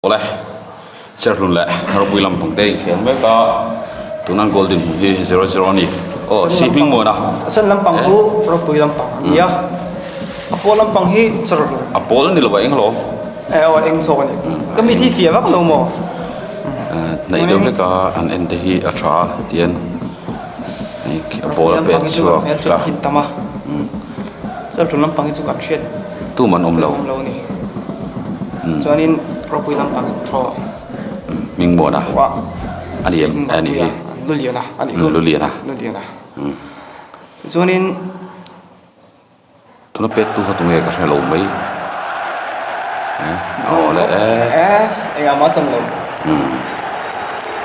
Awle, Cherhlun leh ropui lam pang te inkhel mek a, tuna goal dinhmun hi 0-0 a ni. Aw, si hming mawn a. A sen lampang chu ropui lampang a ni a, a pawl lampang hi Cherhlun. A pawl a ni lo a, eng alawm. E aw, eng zawk a ni. Ka mit hi fiah vak lo maw? Hnaih deuh hlek a, an en te hi a tha a, tihian a ball a pet chhuak ta. Cherhlun lampang hi chu kan hriat. Tum an awm lo. Awm lo a ni. Chuanin ropui lampang thaw. Hming muan a. A ni em? A ni hi. Lulian a. A ni. Lulian a. Lulian a. Chuanin. Tuna pet tu kha tunge ka hre lo mai. Aw le e. Engah mah chan lo.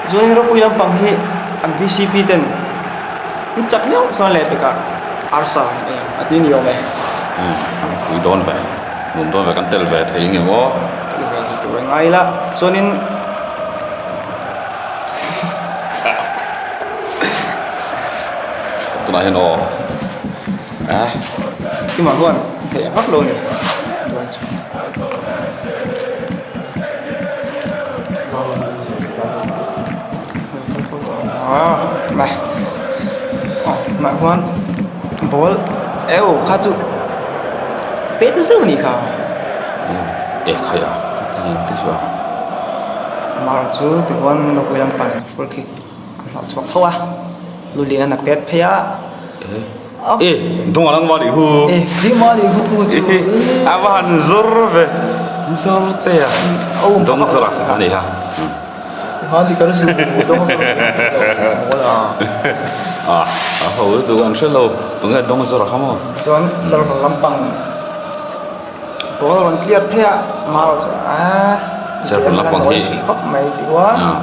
Chuanin ropui lampang hi an VCP ten an chak viau chuan leh pekah arsa a ti ni awm e. Pui dawn ve. Nuam dawn ve kan tel ve thei nge maw? Tel ve thei tur a ngai la. Chuanin Tunah hian aw eh Kimah huan theih vak lo a ni. Mah huan ball eu kha chu pet zeuh a nih kha. E khai a ka ti eng te chu a. Mara chu tichuan ropui lampang in free kick an hlauh chhuak tho a lu lian a pet phei a. E dawng alang mah nih hu. E kri mah nih hu pu chu. A va han zawr ve zawr te a dawng zawr a a ni ha. A a ho lutuk an hre lo tunge dawng zawr a kha maw. Chuan chawlhna lampang ball rawn clear phei a mau chu a Chawlhna lampang hi khawp mai tih a.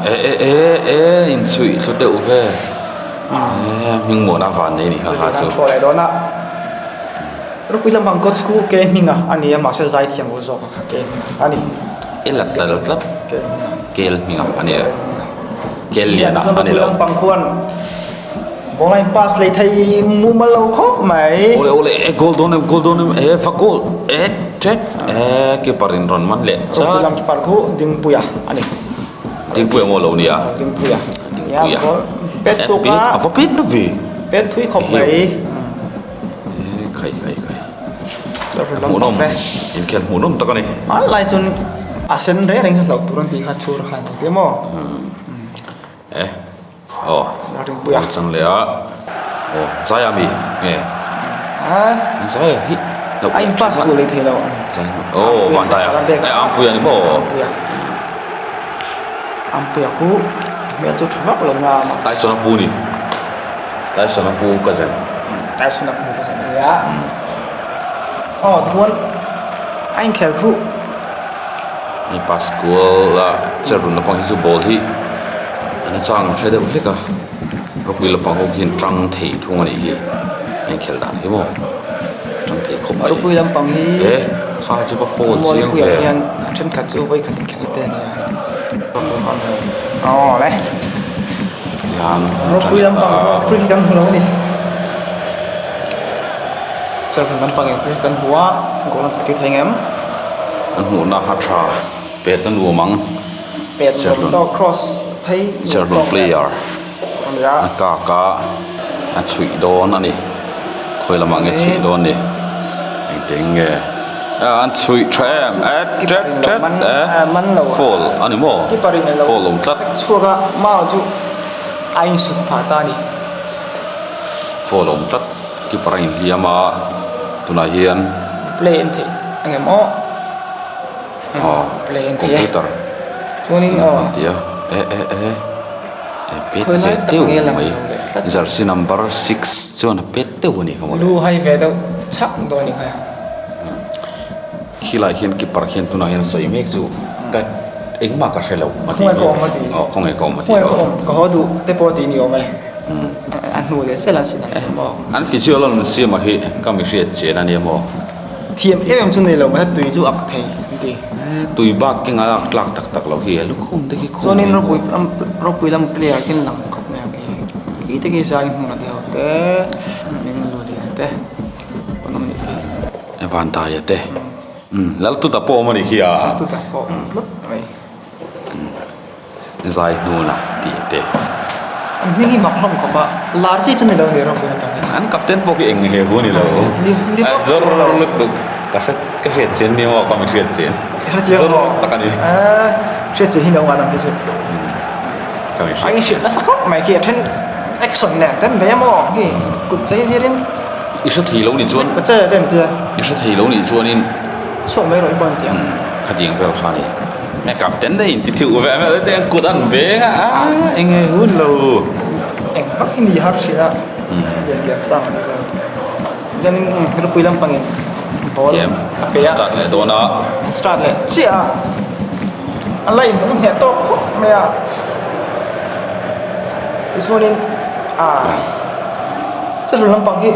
E e e e inchhuih thlu deuh ve e hming muan a van nei a nih kha kha chu. Thaw leh dawn a ropui lampang coach khu ke hming a a ni a mahse zaithiam aw zawk a kha ke hming a ni. I la tlal tlat kel hming a ani e kel lian a ani lo. Lampang khuan ball a in pass leh thei mumal lo khawp mai. Awle awle e goal dawn em goal dawn em e va goal e tet e keeper in rawn man leh chat. Ropui lam keeper khu Dingpuia ani. Dingpuia maw lo nia. Dingpuia. Dingpuia. Pet chhuak a. A va pet na ve. Pet thui khawp mai. E khai khai khai. Hmuhnawm inkhel hmuhnawm tak a ni. Hman lai chuan a sen reng reng chu hlauh tur an tih kha chhur khan lo ti maw? E aw Ringpuia chang leh a aw zai a mi nge zai a hi a in pass duh leh thei lo aw van dai a e Ampuia ni maw Ampuia Ampuia khu hmel chu tha vak lo na a Tyson a pu ni. Tyson a pu ka zen. Tyson a pu ka zen ania. Aw tichuan a inkhel khu. Hei Pascual a cherhlun lampang hi chu ball hi an chang hre deuh hlek a ropui lampang ho hian tang thei thung a nih hi a inkhel dan hi maw tang thei khawp mai. Ropui lampang hi e kha chu va phone chiang ve. Hian a thenkhat chu vawikhat inkhel te ania. Aw le. Ropui lampang pawh free hi kan hmu lo a ni. Chuan lampang in free kan hmu a, goal an chak thei ngem. An hmuhna a tha, pet a nuam ang. Pet nuam tawk cross phei nuam tawk. Serhlun player a kak a, a chhuih dawn a ni. Khawi lamah nge chhuih dawn ni? Engtin nge? An chhuih tha em? E tet tet e foul a ni maw? Foul awm tlat. Chhuak a mau chu a insut phah ta a ni. Foul awm tlat keeper a inhliam a tunah hian. Play en theih a ngem aw. Aw play en theih e. Computer. Chuanin aw. An ti a e e e e pet ve deuh mai jersey number 6 chuan a pet deuh a ni kha mawle. Lu hai ve deuh chhak dawn a ni kha. Khilai hian keeper hian tunah hian sawi mek chu ka engmah ka hre lo a ti Khawngaih ka awm a ti. Aw khawngaih ka awm a ti. Khawngaih ka awm ka haw duh te pawh tih ni awm e. A hnu leh sel an sawi dan maw. An physio lo nun siam a hi ka mi hriat chian a nia maw. Thiam em em chu nei lo mahse tui chu ak thei an ti. Tui bak keng a lak tlak tak tak lo hi a lukhum te khi khum Chuanin ropui ram ropui lam player khin lang khawp mai ang khi. Khi te khi zai hmun a deuh te min lu lian te. Vantaia te lal tuta pawh awm a nih khi a. Tuta pawh tlat mai. Zai hnuna tih te. An hming hi mak hlawm khawp a, lar chi chu ni lo ni ropui lampang hi chu. An captain pawh khi eng he hu ni lo. Zawr lutuk ka hre ka hriat chian ni maw ka mi hriat chian. Zawr tak a ni. Hriat chian hi lo ngan ang hi chu. Ka mi hriat. A inhrilh nasa khawp mai khi a then action nen ten ve maw khi kut zai zirin. I hre thei lo ni chuan. Che ten tia. I hre thei lo ni chuanin. Chhuak mai rawh i pawh an ti ang. Khatiang vel kha a ni. Nge captain te in ti thiu ve vel te an kut an veng a a eng nge hun lo. Eng vak hi ni har hria lian lian sang ani lo. Chuanin ropui lampangin ball a pe a. Start leh dawn a. Start leh chiah a. A line an hneh tawk khawp mai a. Tichuanin a chawhnu lampang hi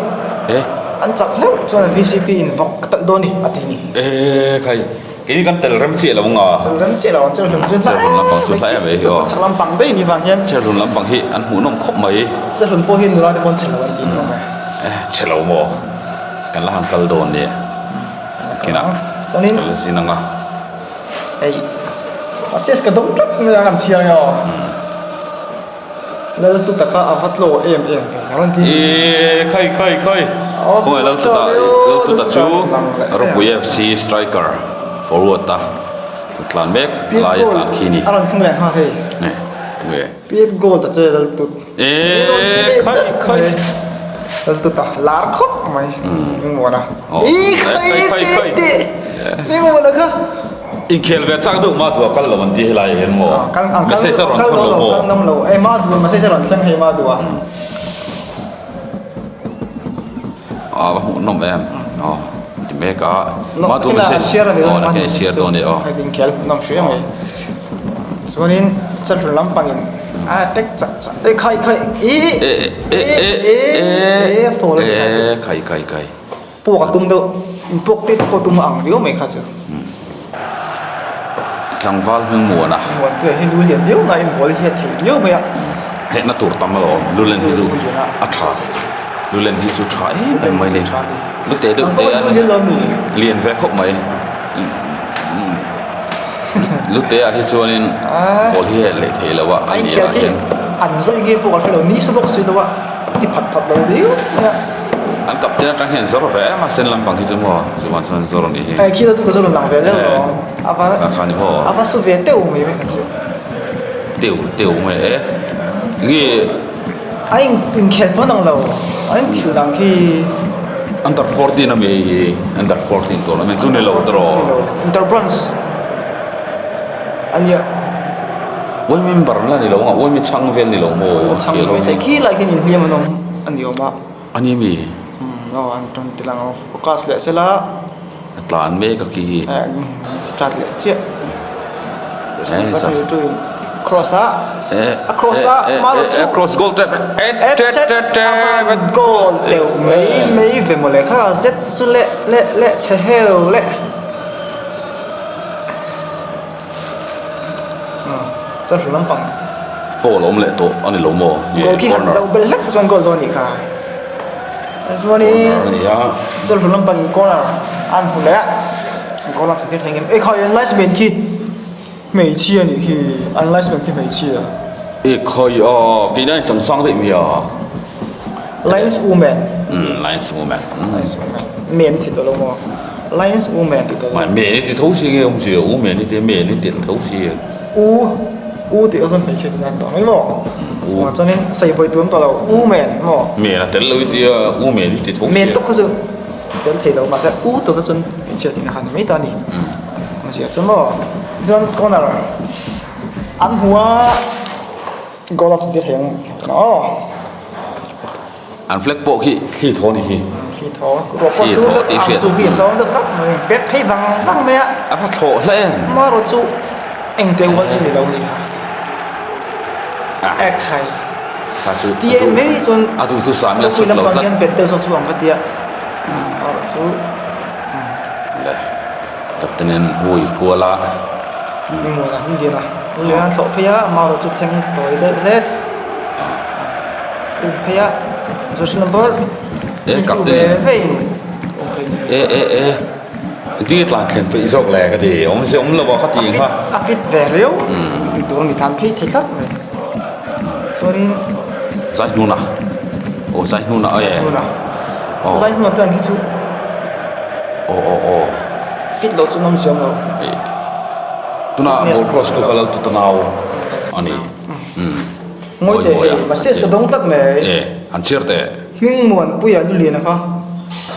an chak hleuh chuan VCP in vawk ka talh dawn a ni a ti ni. E khai. Kei kan tel rem chiah lo nga. Tel rem chiah lo ang cherhlun chu Cherhlun lampang chu hlai em ei hi aw. Chak lampang daih ni vang hian. Cherhlun lampang hi an hmuhnawm khawp mai. Cherhlun pawh hi nula te pawn chhe lo an ti hlawm e. Eh chhe lo maw? Kan la han kal dawn ni. Kinah Chuanin kal zin anga. Hei assist ka dawng tlat mai a kan chhiar nge aw. Lal tu taka a va tlaw em em ve a rawn ti. Eee khai khai khai khawngaih lal tu ta lal tu ta chu Ropui FC striker forward a tlan mek lai a tlan khi ni. A rawn thleng leh nghal hei. Nge. Pit goal ta che lal tu. Eee khai khai. Lal tu ta lar khawp mai. Mingmuan a. Eee khai khai khai. Mingmuan a kha. Inkhel ve chak deuh ma duh a kal lo an ti helai ah hian maw? Message a rawn thawn lo maw? Kal ngam lo e ma duh message a rawn thleng hei ma duh a. A va hmuh nawm em aw ti mek a ma duh message aw nakin a share dawn e aw. Inkhel hmuh nawm hria mai. Chuanin chalhlun lampangin a tek chak chak e khai khai i e e e e fall a ni kha chu. E khai khai khai. Puak a tum deuh, puak te pawh tum a ang riau mai kha chu. Tlangval hming muan a. Muan te hi lu lian viau na in ball hi a thei riau mai a. Hehna tur tam alawm, lu len hi chu a tha, lu len hi chu tha em em mai a ni. Lu te deuh te a ni, lian ve khawp mai. Lu te ah hi chuanin ball hi a leh theih loh a, a ni ah hian. An zawi nge pawh ka hre lo, ni sa bawk si lo a, ti phat phat lo riau mai a. An captain atang hian zawr ve em a sen lampang hi chu maw chuan chuan zawr a nih hi. Hei khi la tu zawr lang ve leuh lo a va kha ni maw a va su ve teuh mai mai kha chu. Teuh teuh mai e nge a in inkhel pawn ang lo a in thil dang khi under 14 ami hei hi under 14 tournament chu ni lo tawh inter bronze ania uai member la ni lo ang uai mi chhang vel ni lo maw chhang mai thei khi lai khian inhliam an awm a ni awm a. A ni mi? Umm aw an rawn ti lang a focus leh sela. A tlan mek a khi hi. Start leh chiah. Cross a. A cross a malo chu. Cross goal tep. E tet tet tet goal teuh mai mai ve mawle kha zet chu leh leh leh chhe heu leh. Chuan hlum lampang. Foul a awm leh tawh a ni lo maw? Goal khi han zoh belh hlek chuan goal dawn a nih kha. Chuanin chuan hlum lampang in corner a an hmu leh a, goal a chhuntir thei ngem. Ekhai an linesman khi hmeichhia a nih khi, an linesman khi hmeichhia. Ekhai a, keini a inchangchang daih mai a. Lines woman. Lines woman. Lines woman. Men ti tawh lo maw? Lines woman ti tawh lo. Men i ti tho si nge awm si a, u men i ti men i ti tho si. U u tih chuan hmeichhia tihna an tawh mai maw? U. Chuanin sawibawi tur an tawh lo, u men maw? Men a tel lo i ti a, u men i ti tho si. Men tawk kha chu tel thei lo mahse u tawh kha chuan hmeichhia tihna kha a ni mai ta a ni. Awmzia chu maw? Chuan corner an hmu a. Goal a chhuntir thei ang aw. An flag pawh khi thli thaw ni hi. Thli thaw. Ruah pawh chu deuh ang chu hi an dawng deuh tlat mai. Pet phei vang vang mai a. A va thlawh hle em. Marawh chu eng te ual chu ni lo ni ha. Ek khai. Kha chu Ti en mai chuan a duh chu sami a sut lo tlat. Hian pet deuh zawk chu ang ka tia. Marawh chu. Le. Captain in hui kual a. Engmaw a hun lian a, hun lian a thlawh phei a, marawh chu thleng tawi deuh hlek um phei a, jersey number e ve ve in um phei e e e. Engtin nge tlan thlen peih zawk le ka ti, awm se awm lo a ka ti ang kha. A fit ve riau tih tur a ni tlan phei thei tlat mai. Chuanin. Zaihnuna aw Zaihnuna e. Zaihnuna. Zaihnuna te ang khi chu. Aw aw aw. Fit lo chu nawm siam lo. Tuna ball cross tu kha lal tu ta nau a ni. Ngawi teh hei, mahse sa dawng tlat mai. E, han chhiar teh. Hming Muanpuia lu lian a kha,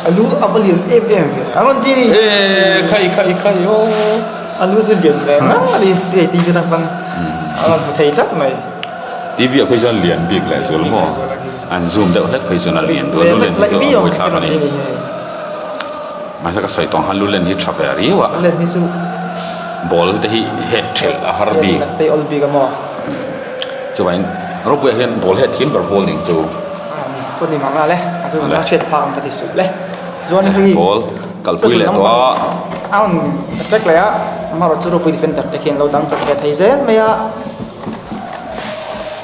a lu a va lian em em ve, a rawn ti ni. E, khai khai khai aw. A lu chu lian ve ngang a ni, hei TV atang khan a rawn hmu thei tlat mai. TV ah phei chuan lian bik leh zual maw, an zoom deuh hlek phei chuan a lian duh a, lu lian hi chu a buai thlak a ni. Mahse ka sawi tawng khan lu len hi tha ve riau a. Lu len hi chu. Ball te hi head thelh a har bik. Head te awl bik a maw. Chuvain Ropuia hian ball head thiam ber ball ning chu. Pawh ni mang le. A chu a hriat phak ang ka ti suh le. Chuan hei. Ball kalpui leh tawh a. A rawn attack leh a. Amaherawhchu Ropui defender te khian lo dang chak ve thei zel mai a.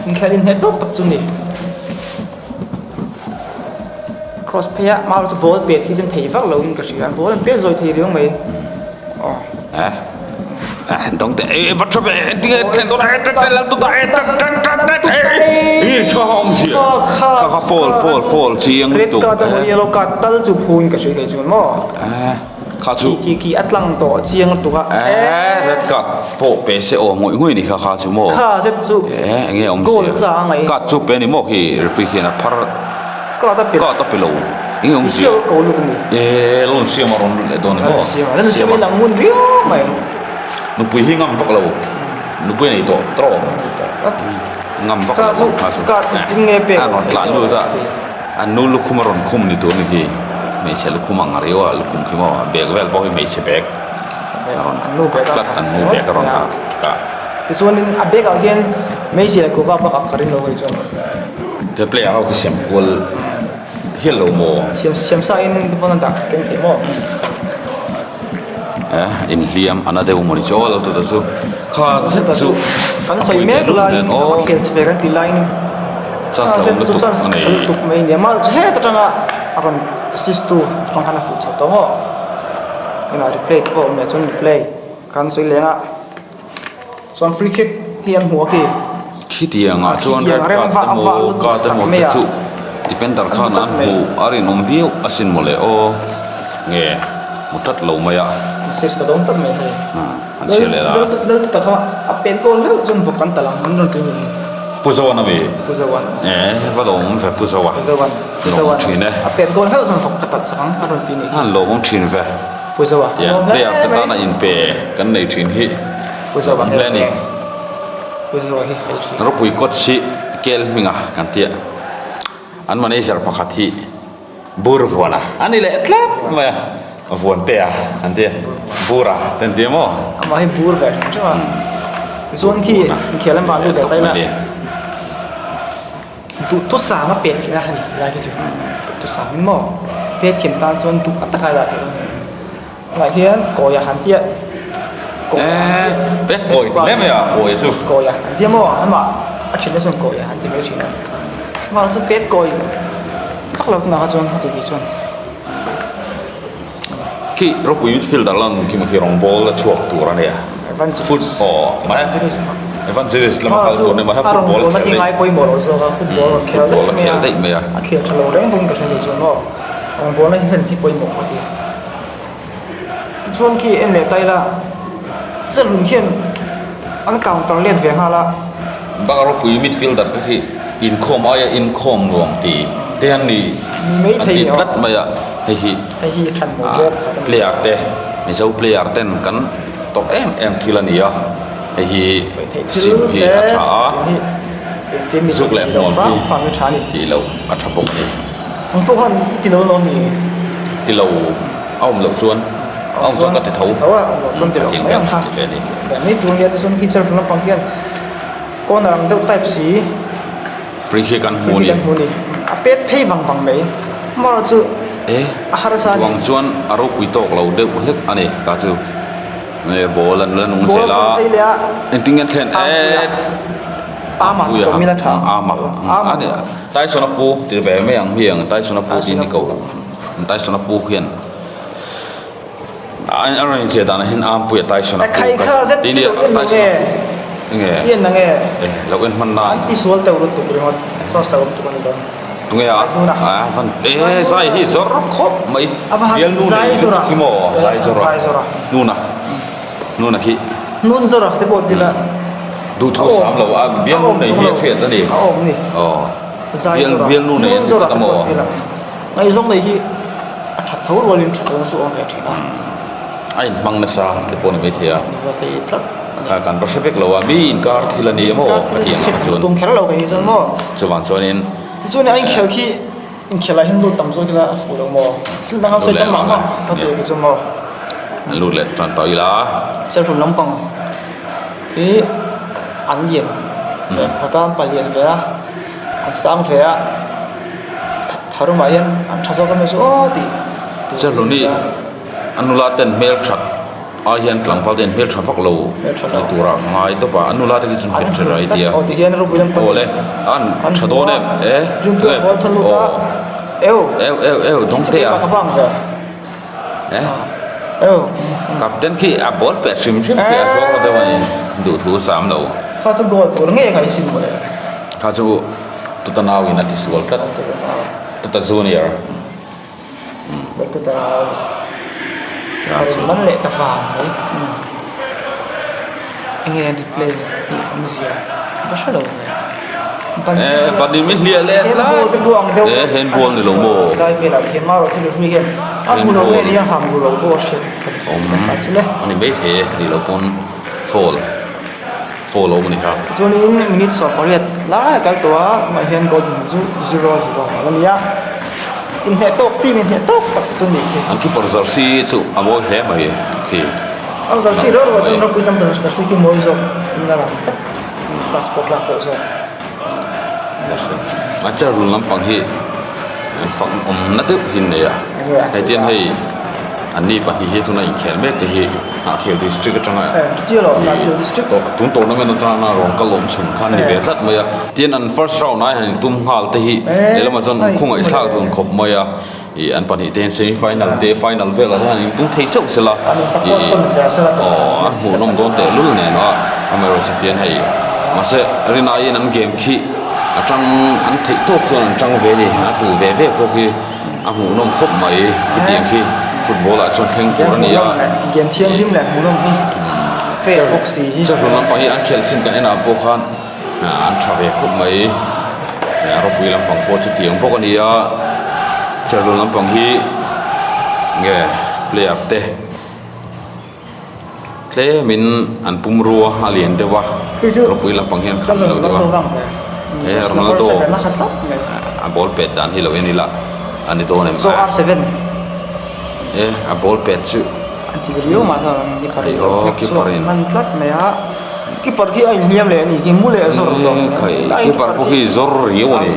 Inkhelh inhneh tawk tak chu ni. Cross phei a mau chu ball pet hi chuan thei vak lo in ka hria ball an pet zawi thei riau mai aw eh eh dawng te eh va tha ve tinge thlen dawn eh tat lal tu ta eh tat tat tat tat eh i kha awm zia kha kha fall fall fall chiang red card emaw yellow card tal chu phu in ka hria kei chuan maw eh kha chu khi khi a tlang tawh chiang lutuk a eh red card pawh pe se aw ngawih ngawih ni kha kha chu maw kha zet chu eh enge awm goal cha a ngaih card chu pe ni maw khi referee hian a phar card a pe card a pe lo enge awm zia ko lut ani eh lon siam a rawn lut leh dawn ni maw siam a siam a lang ngun riau mai nupui hi ngam vak lo nupui nei tawh tawh ngam vak lo kha chu card tin nge pek a rawn tlan lut a An nu lukhum a rawn khum ni tur a ni khi, hmeichhe lukhum ang riau a lukhum khi maw bag vel pawh hi hmeichhe bag a rawn tlat an nu bag a rawn ah kah. Tichuanin a bag ah hian hmeichhe leh kuhva bak ah ka ring lo hei chuan. He player ho khi siam kual hial lo maw? Siam siam sa in te pawn a dah keng thei maw? Eh inhliam a na deuh maw ni chu aw lo tu ta chu kha zet chu kan sawi mek laiin a khel che ve kan ti laiin chance lo lutuk chance a tha lutuk mai nia mal chu het atanga a rawn assist tu atang khan a fuh chho tawh maw eng ah replay te pawh a awm leh chuan replay kan sawi leng a chuan free kick hi an hmu a khi khitiang ah chuan red card emaw card emaw te chu defender khan an hmuh a rinawm viau asin mawle aw nge hmu tlat lo mai a assist a dawng tlat mai hei an chhiar leh a lal tu taka a pen kawl hlauh chuan vawk kan talh ang an rawn ti ni hei Pu Zoan ami Pu Zoan eh va lawm ve Pu Zoa Pu Zoan Pu Zoan thin e a pen kawl hlauh chuan vawk ka talh chak ang an rawn ti ni an lawmawm thin ve Pu Zoa tiang player te tana inpe kan nei thin hi Pu Zoa hle a ni Pu Zoa hi fel thin Ropui coach hi Kel hminga kan tia an manager pakhat hi Bur vuana a ni leh tlat mai a vuan te a an tia Bura te an tia maw amah hi bur ve hrim hrim a tichuan khi inkhel an vah lut leh taila Duhthusam a pet theih a ni helai khi chu duhthusam in maw pet thiam tan chuan duh a taka a dah theih a ni tunah hian kawi a han tia kawi a han tia pet kawi hle mai a kawi chu kawi a han tia maw amah a thin na chuan kawi a han ti mai thin a amah chu pet kawi vak lo tunah kha chuan a ti tih chuan khi ropui midfielder lan khi khi rawng ball a chhuak tur a nia football evangelist lama kal tur a ni mahse football a khel daih pawimawh lo zawk a football a khel football a khel daih mai a a khel tha lo reng bawk in ka hre thei chuan maw rawng ball na hi hlen khi pawimawh ka ti tichuan khi en leh ta ila chelun hian an counter let ve nghal a bang ropui midfielder te khi inkhawm aia inkhawm nuam ti te an ni an ti tlat mai a hei hi hei hi than mawi hle pakhat a ni player te mizo player ten kan tawrh em em thil a ni a hei hi sim hi a tha a zuk leh hmuam hi tih loh a tha bawk a ni ang pawh khan i ti lo lo ni ti lo a awm loh chuan a awm chuan ka ti tho tho a awm loh chuan ti lo mai ang kha mai tur nia tichuan khi char lampang hian corner ang deuh type si free kick an hmu ni a pet phei vang vang mai amaherawh chu e a harsa a ni tuang chuan a ropui tawk lo deuh hlek a ni ta chu e ball an la nung zel a engtin nge an thlen e ama tawmil a tha ama a ni Tyson a pu ti ve mai ang hi ang Tyson a pu tih ni ko Tyson a pu hian. A rawn inziah danah hian Ampuia Tyson a Khai kha zet chu lo en lo nge? Nge? I en ang e? Eh, lo en hman nan. An tisual teuh lutuk ringawt, sauce teuh lutuk a ni dawn. Tunge a? A van eh zai hi zawr khawp mai. Bialnu nei lutuk hi maw? Zai zawr a. Zai zawr a. Nuna. Nuna khi. Nun zawr a te pawh ti la. Duhthu sam lo a bialnu nei hi a hriat a ni. A awm ni. Aw. Zai zawr a. Bialnu nei Nun zawr a te pawh ti la. Ngaihzawng nei hi a that tho rualin that lohna chu a awm ve thin a. A inhmang nasa te pawh ni maithei a. Ni maithei tlat a ni. Kan va hre vek lo a, mi inkar thil a ni emaw ka tih ang ah chuan. Tum kher lo ka ni chuan maw. Chuvang chuanin. Tichuan a inkhel khi inkhelah hian lut tam zawk ila a fuh lo maw. Thil dang a sawi tam mah mah ka ti chu maw. An lut leh tan tawh ila. Serhlum lampang khi an lian ve khat a, an palian ve a, an sang ve a. Tharumah hian an tha zawk em chu aw tih tur Cherhluni a nula ten hmelthat ai hian tlangval ten hmeltha vak lo ni tura ngai tawp a, a nula te khi chuan hmeltha rai tia aw le an tha dawn em e aw eu eu eu dawngte a e captain khi a ball pet hrim hrim khi a zawng lo deuh a ni duhthu sam lo. Kha chu goal tur ngei a ngaihsin mawle. Kha chu. Tuta nau in a ti sual tlat. Tuta junior. Tuta nau. Man leh ta vang mai. Enge an replay hi awmzia ka hre lo ve. Eh ban in min hliah leh tlat. Eh handball ni lo maw. Lai velah khian marawh chu referee hian a hmu lo nge ni a ham ru lo pawh a hriat awm a ni maithei e nih loh pawn foul. Foul a awm a ni kha. Chuanin minute 18 lai a kal tawh a, tunah hian goal dinhmun chu 0-0 a la ni a. Inhneh tawk team inhneh tawk tak chu a nih hi. An keeper jersey chu a mawi hle mai khi. A jersey reuh reuh ah chuan ropui chuan jersey khi mawi zawk in a lang tlat, class pawh class deuh zawk. A chair lung lampang hi an fak awmna deuh hi an nei a, hei tian hei anni pahnih hi tuna inkhel mek te hi Hnahthial district atanga tun tournament atana rawn kal awm chhun khan ni ve tlat mai a, tin an first round ai han intum nghal te hi lehlamah chuan an khawngaih thlak dun khawp mai a, ih an pahnih te hian semi final te final velah te hian an intum thei chauh sela ih aw an hmuhnawm dawn tehlul nen a, amaherawhchu tian hei mahse rinaiin an game khi a tang an theih tawk chuan an tang ve a ni a tu ve ve pawh khi. A hmuhnawm khawp mai hetiang khi football ah chuan thleng tur a ni a. Game thianghlim leh hmuhnawm hi fair bawk si hi. Cherhlun lampang hi an khelh thin kan enah pawh khan an tha ve khawp mai. Ropui lampang pawh chutiang bawk a ni a. Cherhlun lampang hi nge player te tlemin an pumrua a lian deuh a. Ropui lampang hian khan lo deuh a. He Ronaldo a ball pet dan hi lo en ila a ni dawn em e a ball pet chu aw keeper in keeper pawh hi zawr riau a ni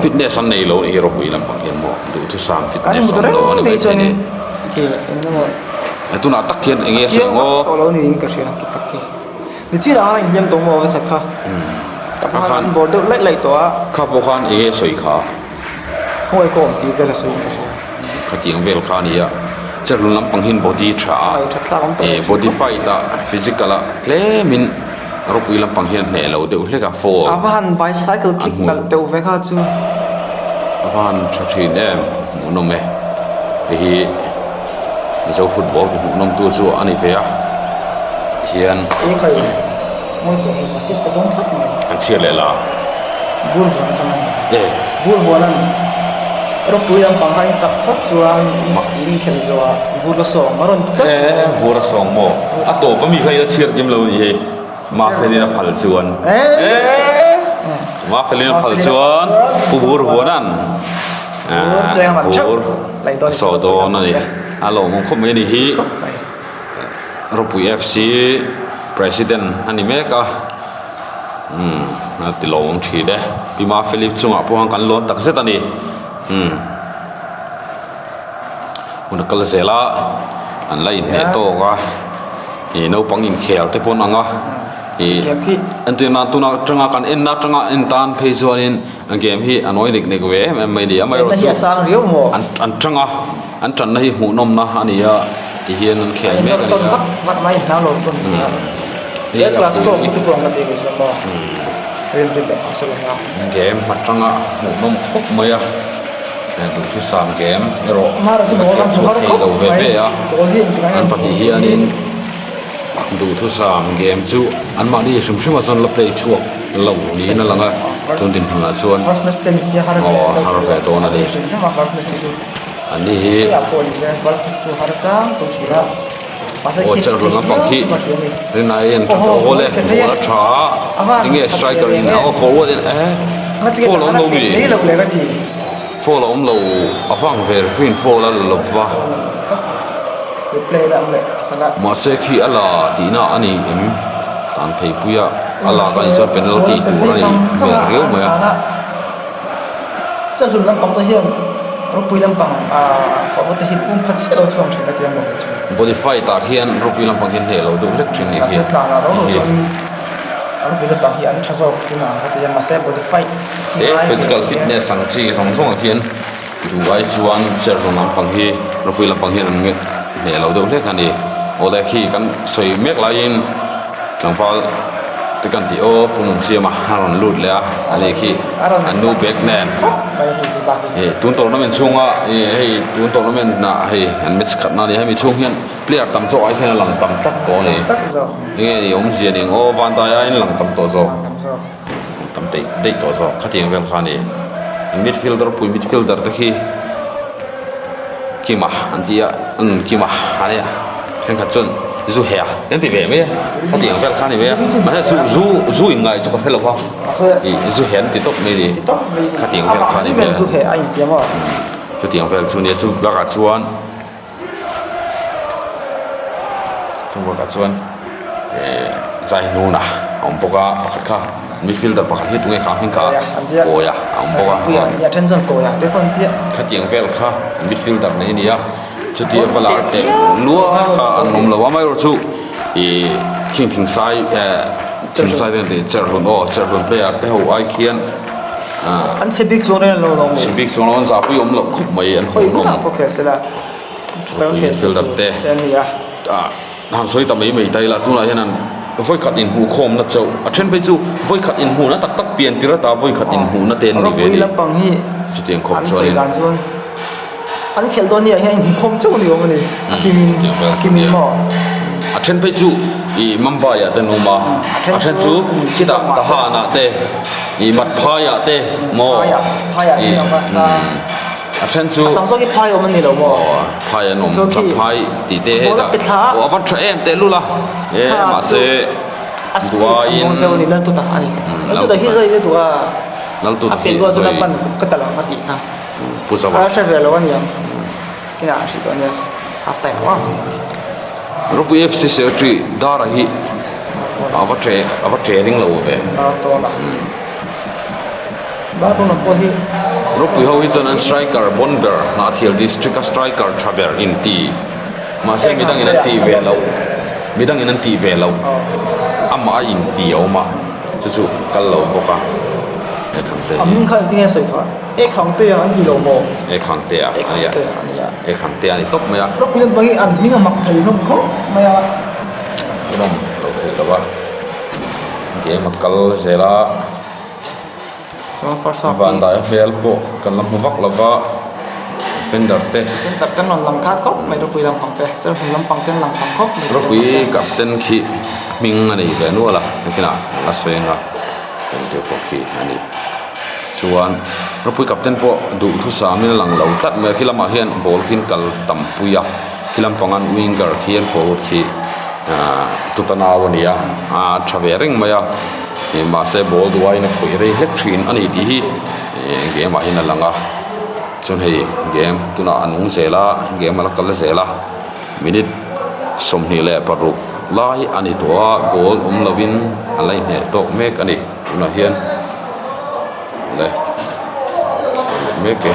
fitness an nei lo a nih hi ropui lampang hian maw duhthusam fitness a awm lo a ni maithei a ni tunah tak hian eng nge a sawi ang aw. Ni chiah ah khan inhliam tawh maw vekhat kha. Tah pawh khan an bawr deuh laih laih tawh a. Kha pawh khan eng nge sawi kha? Khawngaih kawm tih vel a sawi in ka hria. Khatiang vel kha a ni a. Cherhlun lampang hian body tha a. Eh body fight ah physical ah tlemin ropui lampang hian hneh lo deuh hlek a fall. A va han bicycle kick nalh deuh ve kha chu. A va han tha thin em hmuhnawm e. Hei hi. Mizo football ti hmuhnawm tu chu a ni ve a hian an chhiar leh la e e vur a sawng maw a tawp ami kha ila chhiar kim lo a ni hei Mafelin a phal chuan e Mafelin a phal chuan Pu Vur Vuana'n. Vur a sawh dawn a ni. A lawmawm khawp mai a ni hi. Ropui FC President a ni mek a. Umm a ti lawmawm thin e. Pi Ma Philip chungah pawh khan kan lawn tak zet a ni. Umm hun a kal zel a an la inhneh tawk a. Ih naupang inkhel te pawh an ang a. Ih entir nan tuna atanga kan enna atanga en tan phei chuanin. A game hi a nawi nek nek ve em em mai a ni. Amaherawhchu an an tang a. An tanna hi hmuhnawmna a ni a tihian an khel mek a ni a. Game atanga hmuhnawm khawp mai a duhthusam game erawh a khel chhuak thei lo ve ve a an pahnih hianin duhthusam game chu anmahni hrim hrim ah chuan la play chhuak lo niin a lang a tun dinhmunah chuan aw har ve dawn a ni. An ni hi aw chelh lampang khi rinai hian tha tawh hawl e ball a tha a enge striker in a forward in eh foul a awm lo mi foul a awm lo a vang ve referee in foul a la lo va mahse khi a la tihna a ni em tan phei pui a a lak a nih chuan penalty tur a nih hmel riau mai a. Chawhlun lampang te hian ropui lampang ah forward te hian um phat chiah lo chhuak thin a tia maw kei chu. Body fight ah khian ropui lampang hian hneh lo deuh hlek thin ni khi. A tlan ah ro ro chuan ropui lampang hi an tha zawk chu ang ka ti a mahse body fight hi ngai physical fitness ang chi zawng zawng ah khian duh ai chuan chawhlun lampang hi ropui lampang hian an hneh lo deuh hlek a ni. Awle khi kan sawi mek laiin tlangval te kan tih aw Pu Mumsiama a rawn lut leh a ani khi an nu bag nen ih tun tournament chhunga ih hei tun tournament ah hei an match khat na a ni hemi chhung hian player tam zawk ai hian a lang tam tlat tawh a ni enge ni awmzia ni ang aw Vantai aiin a lang tam tawh zawk tam daih daih tawh zawk khatiang vel kha a ni midfielder pui midfielder te khi Kima an ti a umm Kima a nia thenkhat chuan zu heh a an ti ve mai a khatiang vel kha a ni mai a mahse zu zu zu in ngai chu ka hre lo va ih zu heh an ti tawp mai a ni khatiang vel kha a ni mai a chutiang vel chu nia chu bakah chuan chu bakah chuan eh zai hnuna a awm bawk a pakhat kha midfielder pakhat hi tunge kha hming kha kawia a awm bawk a khatiang vel kha midfielder nei a ni a chutia va lar teh lua kha an awm lo a amaherawhchu ih khing thingsai eh thingsai te an tih cherhlun aw cherhlun player te ho ai khian An chhe bik chuang reng lo lo Chhe bik chuang lo an zahpui awm loh khawp mai an hmuh nawm. Ropui midfielder te ah han sawi ta mai mai ta ila tunah hian an vawikhat inhmuhkhawmna chauh a then phei chu vawikhat inhmuhna tak tak pian tir ata vawikhat inhmuhna te an ni ve a ni. Chutiang khawp chuanin. An khelh dawn ni ah hian inhmukhawm chauh ni awm a ni a kimin a kimin maw. A then phei chu ih Mumbai ah te an awm a a then chu khitah Tahan ah te ih Matphai ah te maw ih a then chu a tam zawk hi phai awm a ni lo maw aw phai an awm Champhai tih te hetah aw a van tha em tehlul a e mahse duaiin Laltuta a ni Laltuta hi zai lutuk a Laltuta a pelh rual chuan a pan ka tal ang a tih kha. Pu Zawa. A hre ve lo a niang. Kinah a hrilh tawh ania half time aw. Ropui FC Secretary Dara hi a va tre a va tre ring lo ve. Dar tawn a. Dar tawn pawh hi. Ropui ho hi chuan an striker bon ber Hnahthial district a striker tha ber in ti. Mahse midang in an tih ve loh midang in an tih ve loh amah a in ti a awm a chu chu kal lo bawk a. Ekhangte hi. A hming kha engtin nge sawi kha? Ekhangte a an ti lo maw? Ekhangte a ania. Ekhangte a nia. Ekhangte a ni tawp mai a. Ropui lampang hi an hming a mak thei hlawm khawp mai a. Hlawm lo thei lo a. Game a kal zel a. Van dai hmel pawh kan la hmu vak lo va. Defender te. Defender te an rawn lang khat khawp mai ropui lampang te. Chelhmun lampang te an lang tam khawp mai. Ropui captain khi hming a nei ve nual a. Nakinah kan la sawi ang a. Engte pawh khi a ni. Chuan ropui captain pawh duhthusam in a lang lo tlat mai a khi lamah hian ball khi an kal tam pui a khi lampang an winger khi an forward khi ahh tutanau a ni a ahh tha ve reng mai a ih mahse ball duaiin a khawih rei hlek thin a ni tih hi ih game ah hian a lang a chuan hei game tunah a nung zel a game a la kal zel a minute 26 lai a ni tawh a goal awm lovin a la inhneh tawk mek a ni. Tunah hian le mek e.